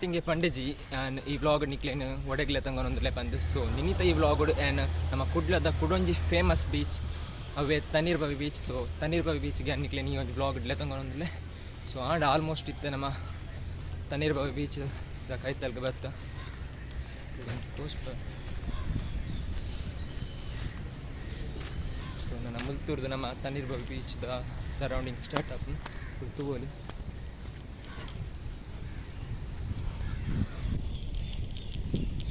Starting ಪಂಡೆಜಿ ಈ vlog ನಿಕ್ಲೇನ್ ಒಡೆಗ್ಲೆ ತಂಗೊಂದುಲೆ ಪಂದ್. ಸೊ ನಿನಿತ ಈ ವ್ಲಾಗ್ ಆ್ಯಂಡ್ ನಮ್ಮ ಕುಡ್ಲದ ಕುಡೊಂಜಿ ಫೇಮಸ್ ಬೀಚ್ ಅವೇ ತಣ್ಣೀರ್ಬಾವಿ ಬೀಚ್. ಸೊ ತಣ್ಣೀರ್ಬಾವಿ ಬೀಚ್ಗೆ ನಿಕ್ಲೇನ್ ಈ ಒಂಜಿ ವ್ಲಾಗ್ ಲೆತಂಗೊಂದುಲೆ. ಸೊ ಆಂಡ ಆಲ್ಮೋಸ್ಟ್ ಇತ್ತೆ ನಮ್ಮ ತಣ್ಣೀರ್ಬಾವಿ ಬೀಚ್ ಕೈತಲ್ಗೆ ಬತ್ತ ಸೊ ನನ್ನ ಮುಲ್ತೂರ್ದು ನಮ್ಮ ತಣ್ಣೀರ್ಬಾವಿ ಬೀಚ್ದ ಸರೌಂಡಿಂಗ್ ಸ್ಟಾರ್ಟ್ ಆಪುಂಡು ತೂವೊಲಿ.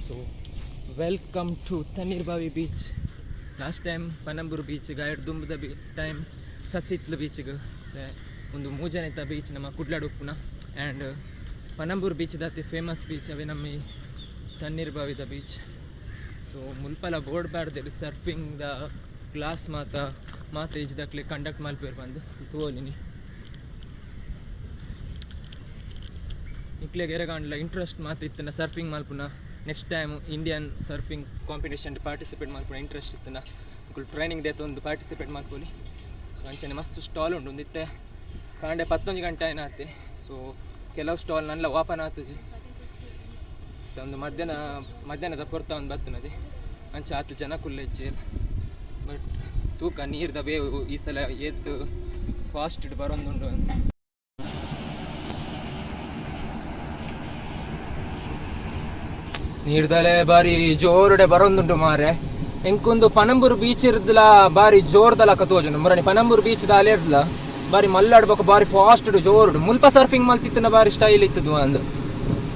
So welcome to Tannirbhavi beach. Last time Panambur beach guide ದುಂಬುದ B time Sasitlu ಬೀಚ್ಗೆ ಒಂದು ಮೂಜನೆತ ಬೀಚ್ ನಮ್ಮ ಕುಡ್ಲಡ್ ಉಪ್ಪುನ. And Panambur beach ದಾತಿ famous beach ಅವೇ ನಮ್ಮ ಈ ತಣ್ಣೀರ್ಬಾವಿದ ಬೀಚ್. ಸೊ ಮುಲ್ಪಲ ಬೋರ್ಡ್ ಪಾಡ್ದೆರ್ ಸರ್ಫಿಂಗ್ ದ ಕ್ಲಾಸ್ ಮಾತ ಮಾತ ಏಜ್ದಕ್ಲೆ ಕಂಡಕ್ಟ್ ಮಲ್ಪೆರ್ ಪಂದ್ ತೂವೊಲಿನಿ. ನಿಕ್ಲೆಗ್ ಎರೆಗಾಂಡಲ ಇಂಟ್ರೆಸ್ಟ್ ಮಾತ ಇತ್ತಿನ ಸರ್ಫಿಂಗ್ ಮಲ್ಪುನ, next time Indian surfing competition participate ಮಲ್ಪುನ ಇಂಟ್ರೆಸ್ಟ್ ಇತ್ತಿನ ನಿಕುಲು ಟ್ರೈನಿಂಗ್ ದೆತ್ತೊಂದು ಪಾರ್ಟಿಸಿಪೇಟ್ ಮಲ್ಪೊಲಿ. ಸೊ ಅಂಚನೆ ಮಸ್ತ್ ಸ್ಟಾಲ್ ಉಂಡು ಒಂದಿತ್ತೆ ಕಾಂಡೆ 11 ಗಂಟೆ ಆಯ್ನಾತೆ. ಸೊ ಕೆಲವು ಸ್ಟಾಲ್ ನಲ್ಲ ಓಪನ್ ಆತುಜಿ, ಒಂದು ಮಧ್ಯಾಹ್ನದ ಪೊರ್ತ ಒಂದು ಬತ್ತನದೆ ಅಂಚ ಆತ್ ಜನ ಕುಲ್ಲೆಜ್ಜಿ. ಬಟ್ ತೂಕ ನೀರ್ದ ಬೇವು ಈ ಸಲ ಏತ್ ಫಾಸ್ಟ್ ಬರೊಂದುಂಡು. ನೀರ್ದಲೆ ಬಾರಿ ಜೋರುಡೆ ಬರೊಂದುಂಡು ಮಾರೆ. ಎಂಕೊಂದು ಪನಂಬೂರು ಬೀಚ್ ಇರ್ದಲ ಬಾರಿ ಜೋರ್ದಲಕ ತೋಜುಂಡು ಮುರಣಿ. ಪನಂಬೂರು ಬೀಚ್ ದ ಅಲೆ ಇರ್ದಲ ಬಾರಿ ಮಲ್ಲಾಡ್ಬೇಕು, ಬಾರಿ ಫಾಸ್ಟ್ ಜೋರುಡು. ಮುಲ್ಪ ಸರ್ಫಿಂಗ್ ಮಲ್ತಿತ್ತಿನ ಬಾರಿ ಸ್ಟೈಲ್ ಇತ್ತದು ಅಂದ್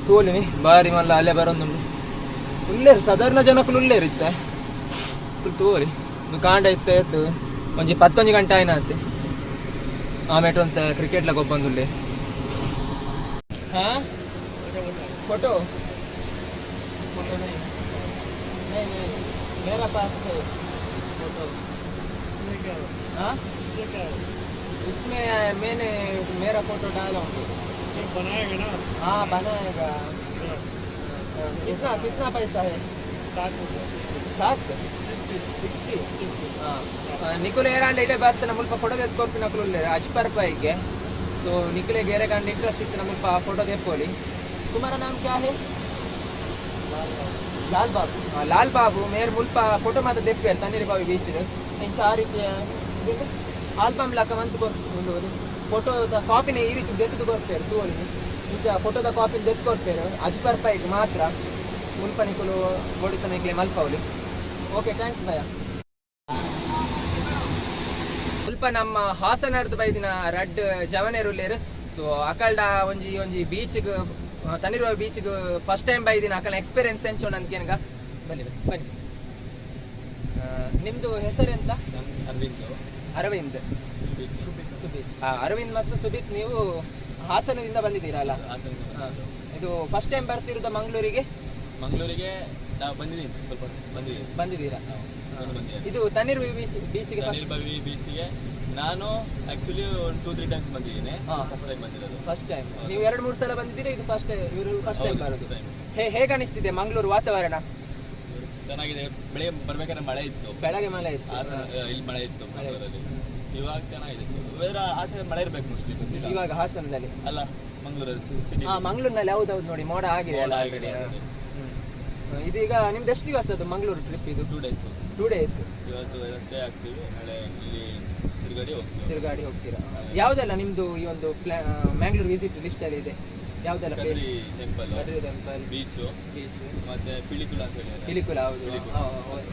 ತೋಲಿನಿ. ಬಾರಿ ಮಲ್ಲ ಅಲೆ ಬರೊಂದುಂಡು. ಉಲ್ಲೇರು ಸಾಧಾರಣ ಜನಕುಲು ಉಲ್ಲೇರು ಇತ್ತೆ ತೋಲಿ. ಕಾಂಡ ಇತ್ತೆ ಇತ್ತು ಒಂಜಿ 11 ಗಂಟೆ ಆಯ್ನಾತೆ. ಆಮೇಲೆ ಒಂತ ಕ್ರಿಕೆಟ್ ಲ ಗೊಬ್ಬೊಂದುಲ್ಲೆ. ಹಾ फोटो फोटो नहीं नहीं नहीं, मेरा पास है फोटो। हाँ उसमें मैंने मेरा फोटो डाला हूँ। बनाएगा ना? हाँ बनाएगा। कितना कितना पैसा है? 7 रुपये। 7 60. ಹಾಂ, ನಿಕುಲು ಏರಾಂಡ ಇಡೆ ಬತ್ತನ ಮುಲ್ಪ ಫೋಟೋ ತೆತ್ಕೊರ್ಪಿನಕುಲು ಉಲ್ಲೆರ್ ಅಜ್ಪ ರೂಪಾಯಿಗೆ. ಸೊ ನಿಕುಲೆಗ್ ಏರೆಗಾಂಡ ಇಂಟ್ರೆಸ್ಟ್ ಇತ್ತು ಮುಲ್ಪ ಫೋಟೋ ದೆಪ್ಪೊಲಿ. तुम्हारा नाम क्या है? ಲಾಲ್ ಬಾಬು. ಲಾಲ್ ಬಾಬು ಮೇರ್ ಮುಲ್ಪ ಫೋಟೋ ಮಾತ ದೆಪ್ಪೆರ್ ತಣ್ಣೀರ್ಬಾವಿ ಬೀಚ್. ಇಂಚ ಆ ರೀತಿಯ ಆಲ್ಬಮ್ ಲಾಕ ಮಂತ್ ಕೊರ್ಪು ಫೋಟೋದ ಕಾಪಿನ ಈ ರೀತಿ ದೆತ್ತುದು ಕೊರ್ಪೆರ್ ತೂವೊಲಿ. ಇಂಚ ಫೋಟೋದ ಕಾಪಿನ ದೆತ್ತ್ ಕೊರ್ಪೆರ್ ಅಜ್ಪ ರೂಪಾಯಿಗ್ ಮಾತ್ರ. ಮುಲ್ಪ ನಿಕುಲು ಬೋಡಿತ್ತನ ನಿಕ್ಲೆ ಮಲ್ಪವೊಲಿ. ಓಕೆ thanks ಭಯ. ಮುಲ್ಪ ನಮ್ಮ ಹಾಸನರ್ದು ಬೈದಿನ ರಡ್ಡ್ ಜವನೆರ್ ಉಲ್ಲೆರ್. ಸೊ ಅಕಲ್ಡ ಒಂಜಿ ಒಂಜಿ ಬೀಚ್ಗ್ ತಣ್ಣೀರ್ಬಾವಿ ಬೀಚ್ಗ್ ಫಸ್ಟ್ ಟೈಮ್ ಬೈದಿನ ಅಕಲ್ನ ಎಕ್ಸ್ಪೀರಿಯನ್ಸ್ ಎಂಚ ಉಂಡು ಅಂತ ಕೇನ್ಗ. ಬನ್ನಿ ಬನ್ನಿ ಬನ್ನಿ. ನಿಮ್ದು ಹೆಸರೆಂತ? ಅರವಿಂದ್. ಅರವಿಂದ್, ಸುದೀಪ್. ಅರವಿಂದ್ ಮತ್ತು ಸುದೀಪ್, ನೀವು ಹಾಸನದಿಂದ ಬಂದಿದ್ದೀರಲ್ಲ? ಇದು ಫಸ್ಟ್ ಟೈಮ್ ಬರ್ತಿರೋದ ಮಂಗಳೂರಿಗೆ? ಮಂಗಳೂರಿಗೆ ನಾವು ಬಂದಿದ್ದೀನಿ, ಸ್ವಲ್ಪ ಬಂದಿದ್ದೀನಿ. ಬಂದಿದ್ದೀರಾ? ಬಂದಿದ್ದೀನಿ. ಇದು ತಣ್ಣೀರ್ಬಾವಿ ಬೀಚ್ಗೆ ಫಸ್ಟ್? ತಣ್ಣೀರ್ಬಾವಿ ಬೀಚ್ಗೆ ನಾನು ಆಕ್ಚುಲಿ ಒಂದು 2-3 ಟೈಮ್ಸ್ ಬಂದಿದ್ದೀನಿ. ಫಸ್ಟ್ ಟೈಮ್ ಬಂದಿರೋದು. First time. ನೀವು 2-3 ಸಲ ಬಂದಿದ್ದೀರಾ, ಇದು ಫಸ್ಟ್ ಟೈಮ್, ಇವರು ಫಸ್ಟ್ ಟೈಮ್ ಹೌದು, ಬರೋದು. first time. ಹೇಗೆ ಅನಿಸ್ತಿದೆ ಮಂಗಳೂರು ವಾತಾವರಣ? ಚೆನ್ನಾಗಿದೆ. ಬೆಳಿಗ್ಗೆ ಬರ್ಬೇಕಾದ್ರೆ ಮಳೆ ಇತ್ತು. ಬೆಳಗ್ಗೆ ಮಳೆ ಇತ್ತು. ಹಾಸನ ಇಲ್ಲಿ ಮಳೆ ಇತ್ತು ಮಂಗಳೂರಲ್ಲಿ. ಇವಾಗ ಚೆನ್ನಾಗಿದೆ ವೆದರ್. ಹಾಸನ ಮಳೆ ಇರ್ಬೇಕು ಮೋಸ್ಟ್ಲಿ, ಗೊತ್ತಿಲ್ಲ. ಇವಾಗ ಹಾಸನದಲ್ಲಿ? ಅಲ್ಲ, ಮಂಗಳೂರಲ್ಲಿ ಸಿಟಿ. ಹಾ, ಮಂಗಳೂರಿನಲ್ಲಿ. ಹೌದೌದು, ನೋಡಿ ಮೋಡ ಆಗಿದೆ ಅಲ್ಲ ಮೋಡ ಆಗಿದೆ ಆಲ್ರೆಡಿ. already. ಇದೀಗ ನಿಮ್ದು ಎಷ್ಟು ದಿವಸ ಅದು ಮಂಗಳೂರು ಟ್ರಿಪ್ ಇದು? 2 ಡೇಸ್. 2 ಡೇಸ್. ಇವತ್ತು ಎಲ್ಲ ಸ್ಟೇ ಆಗ್ತೀವಿ, ನಾಳೆ ಇಲ್ಲಿ ತಿರುಗಾಡಿ ಹೋಗ್ತೀವಿ. ತಿರುಗಾಡಿ ಹೋಗ್ತೀರಾ? ಯಾವುದೆಲ್ಲ ನಿಮ್ದು ಈ ಒಂದು ಮ್ಯಾಂಗ್ಳೂರ್ ವಿಸಿಟ್ ಲಿಸ್ಟ್ ಅಲ್ಲಿ ಇದೆ? ಯಾವುದೆಲ್ಲ place? Kadri temple. Kadri temple. Beach. Beach. ಮತ್ತೆ ಪಿಲಿಕುಳ ಅಂತ ಹೇಳಿದ್ದಾರೆ. ಪಿಲಿಕುಲ, ಹೌದು. ಪಿಲಿಕುಳ. ಹೌದು.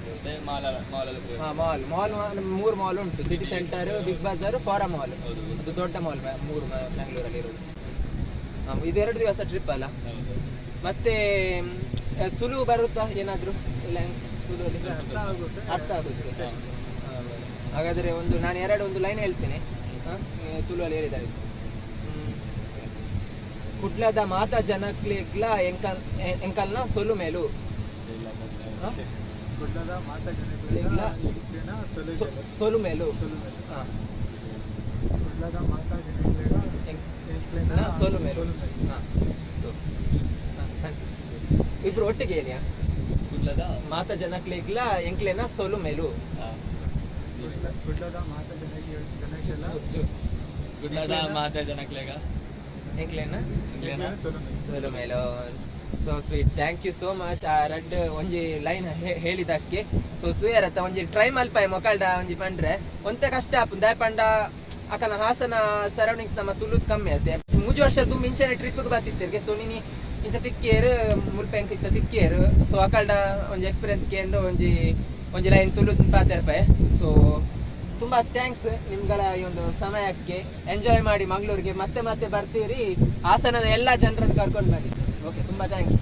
ಮತ್ತೆ ಮಾಲ್ ಮಾಲ್. ಹಾ, ಮಾಲ್ ಮಾಲ್ 3 ಮಾಲ್ ಉಂಟು. City centre, big Bazaar, Forum mall. ಹೌದು. ಅದು ದೊಡ್ಡ ಮಾಲ್ 3 ಮ್ಯಾಂಗ್ಳೂರಲ್ಲಿ ಇರೋದು. ಇದು 2 ದಿವಸ ಟ್ರಿಪ್ ಅಲ್ಲ? ಹೌದು. ಮತ್ತೆ ತುಳು ಬರುತ್ತಾ ಏನಾದ್ರು? ಇಲ್ಲ, ತುಳುವಲ್ಲಿ ಅರ್ಥ ಆಗುತ್ತೆ. ಹಾಗಾದ್ರೆ ಒಂದು ನಾನು ಎರಡು ಒಂದು ಲೈನ್ ಹೇಳ್ತೇನೆ, ತುಳುವಲ್ಲಿ ಹೇಳಿದ್ದಾರೆ. ಕುಡ್ಲದ ಮಾತಾ ಜನಕ್ಲೆಗ್ಲ ಎಂಕಲ್ ಎಂಕಲ್ನ ಸೊಲು ಮೇಲು. ಹಾ? ಕುಡ್ಲದ ಮಾತಾ ಲೆಗ್ಲ ಜನಕ್ಲೆನ ಸೊಲು ಮೇಲು. ಹಾ. ಕುಡ್ಲದ ಮಾತಾ ಜನಕ್ಲೆಗ ಎಂಕ್ಲೆನ ಸೊಲು ಮೇಲು. ಸೊಲು ಮೇಲು. ಹಾ. ಸೊ ಹಾ, thank you. ಇಬ್ರು ಒಟ್ಟಿಗೆ ಹೇಳಿಯಾ? ಕುಡ್ಲದ ಮಾತಾ ಜನಕ್ಲೆಗ್ಲ ಎಂಕ್ಲೆನ ಸೊಲು ಮೇಲು. ಕುಡ್ಲದ ಮಾತಾ ಜನಕ್ಲೆಲ್ಲ ಕುಡ್ಲದ ಮಾತಾ ಜನಕ್ಲೆಗ ಎಂಕ್ಲೆನ ಎಂಕ್ಲೆನ ಸೊಲ್ಮೆಲು. ಸೊಲ್ಮೆಲು. So sweet, thank you so much. ಆ ರಡ್ಡ್ ಒಂಜಿ ಲೈನ್ ಹೇಳಿದಕ್ಕೆ. ಸೊ ತೂಯರತ್ತ, ಒಂಜಿ ಟ್ರೈ ಮಲ್ಪಾಯಿ ಮೊಕಲ್ಡ ಒಂಜಿ ಪಂಡ್ರೆ ಒಂತೆ ಕಷ್ಟ ಆಪುಂಡು. ದಾಯೆ ಪಂಡ ಅಕನ ಹಾಸನ ಸರೌಂಡಿಂಗ್ಸ್ ನಮ್ಮ ತುಳುದ್ ಕಮ್ಮಿ ಅತ್ತೆ. 3 ವರ್ಷ ದುಂಬು ಇಂಚನೆ ಟ್ರಿಪ್ ಬತ್ತಿತ್ತೆರ್ಗೆ. ಸೊ ನಿನಿ ಇಂಚ ತಿಕ್ಕಿಯೇರು, ಮುಲ್ಪ ಎಂಕ್ ಇತ್ತ ತಿಕ್ಕಿಯೇರು. ಸೊ ಅಕಲ್ಡ ಒಂಜಿ ಎಕ್ಸ್ಪೀರಿಯನ್ಸ್ ಕೇಂದು ಒಂಜಿ ಒಂಜಿ ಲೈನ್ ತುಳು ಪಾತೆರ್ಪೆ. ಸೊ ತುಂಬಾ thanks ನಿಮ್ಗಳ ಈ ಒಂದು ಸಮಯಕ್ಕೆ. ಎಂಜಾಯ್ ಮಾಡಿ. ಮಂಗಳೂರಿಗೆ ಮತ್ತೆ ಮತ್ತೆ ಬರ್ತೀರಿ. ಹಾಸನದ ಎಲ್ಲ ಜನರನ್ನು ಕರ್ಕೊಂಡು ಬನ್ನಿ. ಓಕೆ, ತುಂಬಾ thanks.